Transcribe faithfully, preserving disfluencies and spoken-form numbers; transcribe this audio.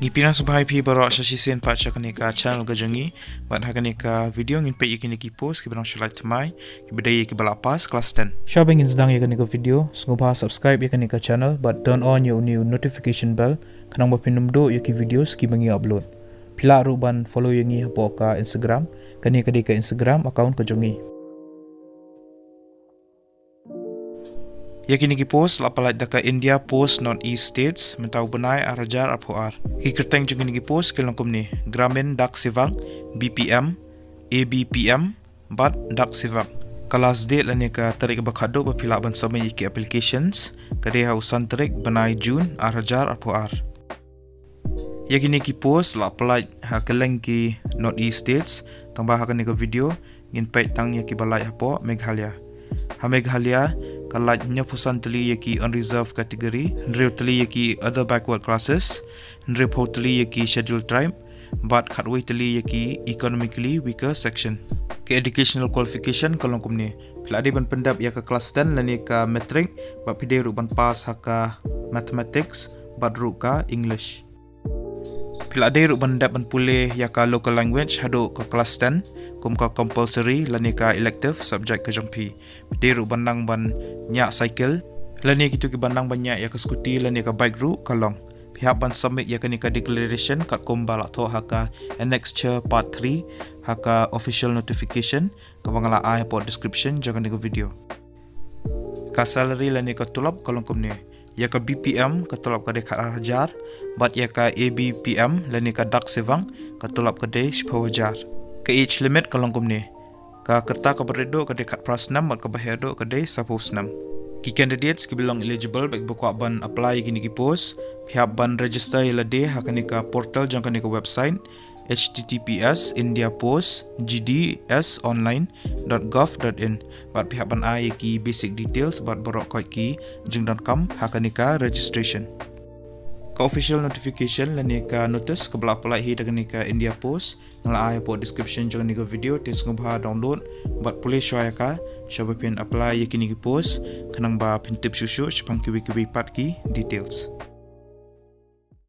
Pynshai sngewbha ïa phi baroh sha shisien pat sha kane ka channel ka jong ngi. Bad ha kane ka video ngin peit ïa kine ki post kiba nang shu lait thymmai, kiba dei ïa kiba la pass class ten. Shwa ban ngin sdang ïa kane ka video, sngewbha subscribe ïa kane ka channel bad turn on ïa une u notification bell, khnang ba phin ym duh ïa ki videos kiba ngi upload. Phi lah ruh ban follow ïa ngi hapoh ka Instagram. Kane ka dei ka Instagram account ka jong ngi. Ïa kine ki post la pyllait da ka India Post North East States mynta u bnai ar hajar arphew ar. Ki kyrteng jong kine ki post ki long kumne: Gramin Dak Sevak, B P M, A B P M bad Dak Sevak. Ka last date lane ka tarik ba khatduh ba phi lah ban submit ïa ki applications ka dei ha u san tarik bnai June ar hajar arphew ar. Ïa kine ki post la pyllait ha kylleng ki North East States, tangba ha kane ka video ngin peit tang ïa kiba lait hapoh Meghalaya. Ha Meghalaya ka lait hynñiewphew san tylli ïa ki unreserved category, hynriew tylli ïa ki other backward classes, hynriewphew tylli ïa ki scheduled tribe bad khatwei tylli ïa ki economically weaker section. Ka educational qualification ka long kumne: phi lah dei ban pyndep ïa ka class ten lane ka matric bad phi dei ruh ban pass ha ka mathematics bad ruh ka English. Phi lah dei ruh ban dep ban pule ïa ka local language haduh ka class ten kum ka compulsory lane ka elective subject ka jong phi. Phi dei ruh ban nang ban ñiah cycle lane kito kiba nang ban ñiah ïa ka scooty lane ka bike ruh ka long. Phi hap ban submit ïa kane ka declaration katkum ba la thoh ha ka annexure part three ha ka official notification kaba nga la ai hapoh description jong kane ka video. Ka salary lane ka tulop ka long kumne: ïa ka B P M ka tulop ka dei khat ar hajar, bad ïa ka A B P M lane ka Dak Sevak ka tulop ka dei shiphew hajar. Ka age limit ka long kumne: ka kyrta kaba rit duh ka dei khatphra snem bad kaba heh duh ka dei sawphew snem. Ki candidates kiba long eligible bad kiba kwah ban apply ïa kine ki post, phi hap ban register ïa lade ha kane ka portal jong kane ka website, H T T P S India Post G D S online dot gov dot in, bad phi hap ban ai ïa ki basic details bad baroh kot ki jingdonkam ha kane ka registration. Ka official notification lane ka notice kaba la pyllait hi da kane ka India Post nga la ai hapoh description jong kane ka video, te sngewbha download bad pule shwa ïa ka shwa ba phin apply ïa kine ki post, khnang ba phin tip shuh shuh shaphang kiwei kiwei pat ki details.